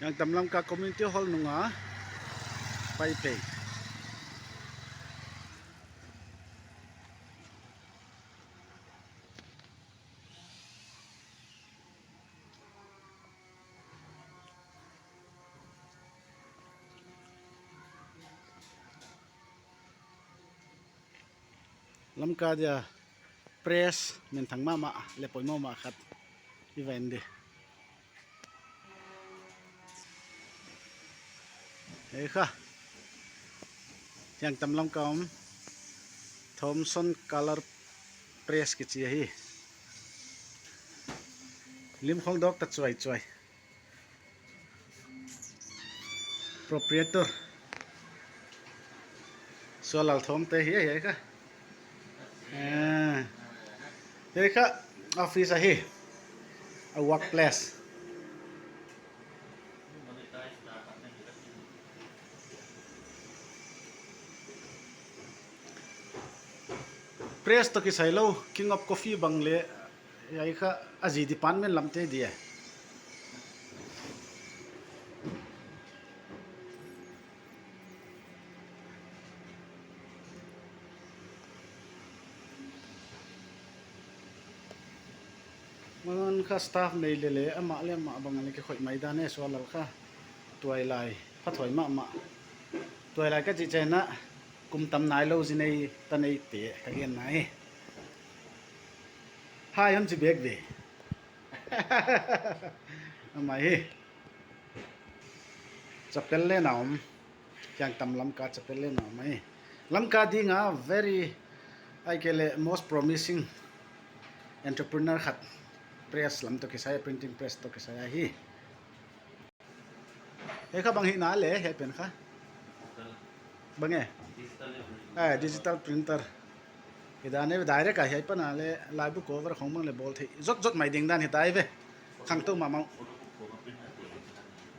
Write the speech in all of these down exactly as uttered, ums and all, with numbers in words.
Yangtam Lamka Community Hall nung a pai phei. Lamka dia press minthang mahmah leh poimoh mahmah khat i va en di. Hiai kha Yangtam Lamka om Thomson Colour Press kichi ahi. Lim khong dawk ta chuaichuai. Proprietor Sualal Thomte hi, hiai kha. Eh, hiai kha office ahi. A workplace. Press toh kisai lou, King of Coffee bang leh, hiai kha a zi department lamte dia. Huan kha staff nei lele, amah leh amah bang a leh kikhoih mai dan e, Sualal kha. Tuailai phathuai mahmah. Tuailai ka chih chiang a, kum tam nailou zi nei ta neite ka gen nai. Hai hon chi bek ve. Amah hi. Chapel leh na om. Yangtam Lamka chapel leh na om ahi. Lamka ding a very, ahihkeileh most promising entrepreneur khat. Press lam toh kisai, printing press toh kisai ahi. Hiai kha bang hihna leh, hiai pen kha. Bang e? Eh, digital printer. Hidan e, direct a hiai pan a leh laibu cover khong bang leh bawl thei zot zot mai ding dan hita ve. Khangtou mahmah.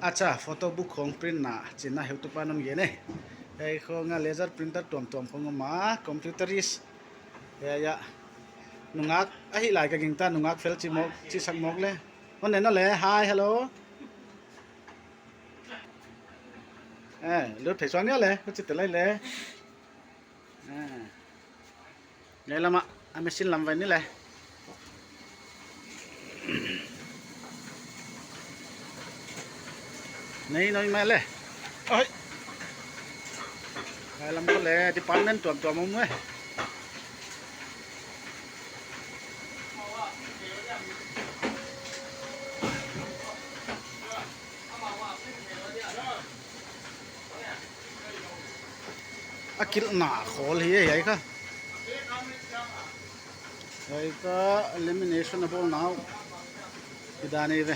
Acha, photo book khong print na, chihna heutupa'n hon gen e. Hiai khong a laser printer tuamtuam khong om a, computerist. Hiai, hiai. Nungak, ahih lai ka gingta, nungak fel chi mawk, chi sak mawk leh. Hon en leh, hi, hello. Eh, lut phei suan ni leh, ka chi te lai leh. Eh. Hiai lam a, a machine lam va en ni leh. Nei, nei mai leh. Oi. Hiai lam khong leh, department tuamtuam om e. A kilhna khawl hi e, hiai kha. Hiai kha lamination a bawlna uh. Hidan e ve.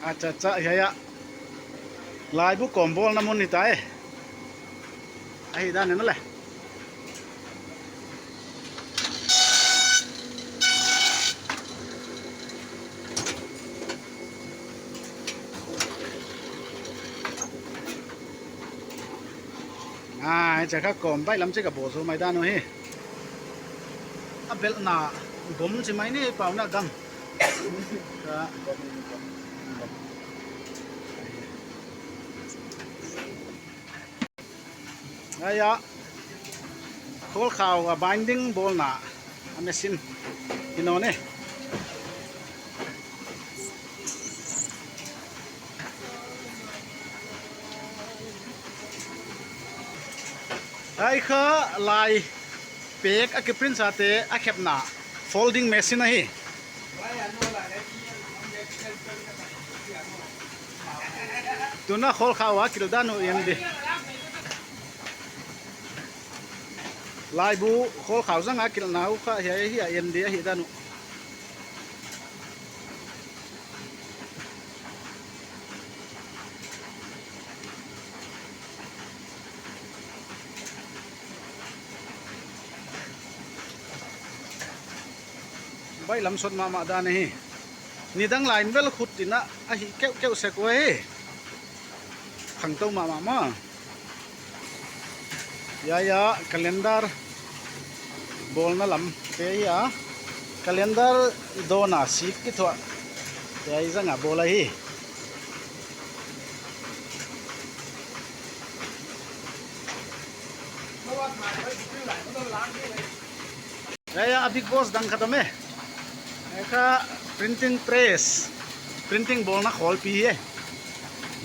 Acha, acha, hiai, hiai. Laibu kawm bawlna mun hita e. Ahihdan e leh. Ah, hiai kha kawm baihlam chik a bawl zou mai dan uh hi. A belhna bom chi mai ni, pau na gam. Ka Hiai a, khawl khau a binding bawlna a machine hi nawn e. Hiai kha lai pek a kiprint sate a khepna folding machine ahi. Tuna khawl khau a kilh dan uh en di. Laibu khawl khau zang a kilhna uh kha hiai hi a en di ahihdan uh. Baihlam sawt mahmah dan ahi. Nidang lai in vel khut tina ahi keuhkeuh sek uh hi. Khangtou mahmah mah. Hiai a calendar bawlna lam te hi a, calendar dawn a sik kithuah te hiai zang a bawl ahi. Hiai a big boss dang khat om e. Hiai kha printing press, printing bawlna khawlpi hi e.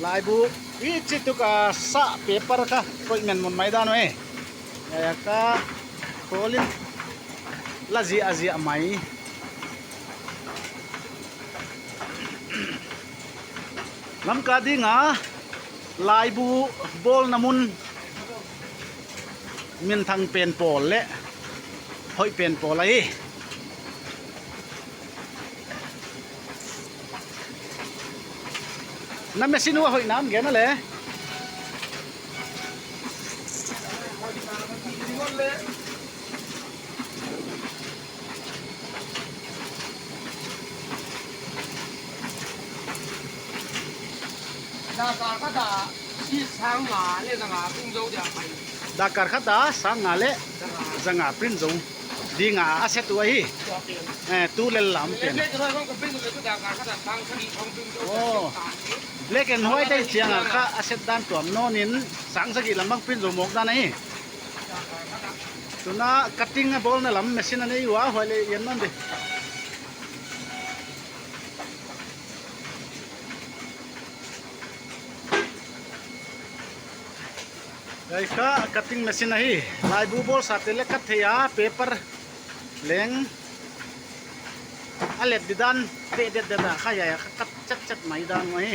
Laibu i chih tuk a sa paper kha koih men mun mai dan uh e. Hiai kha khawl in la ziahziah mai. Lamka ding a laibu bawlna mun minthang pen pawl leh hoih pen pawl ahi. Na machine uh a hoih nam gen a le. Dakar khat a sang nga leh za nga print zou dia pai. Dakar khat a sang nga leh za nga print zou ding a set uh ahi. Eh, tu lel lam pen. Black and white. Oh. Black and white ahi chiang a kha a set dan tuam nawn in sang sagih lam bang print zou mawk dan ahi. Tuna cutting a bawlna lam machine a nei ua, huai leh en nawn di. Hiai kha cutting machine ahi. Laibu bawlsate leh cut thei a, paper leng a let di dan, te det det a kha hiai a kha cut chetchet mai dan uh ahi.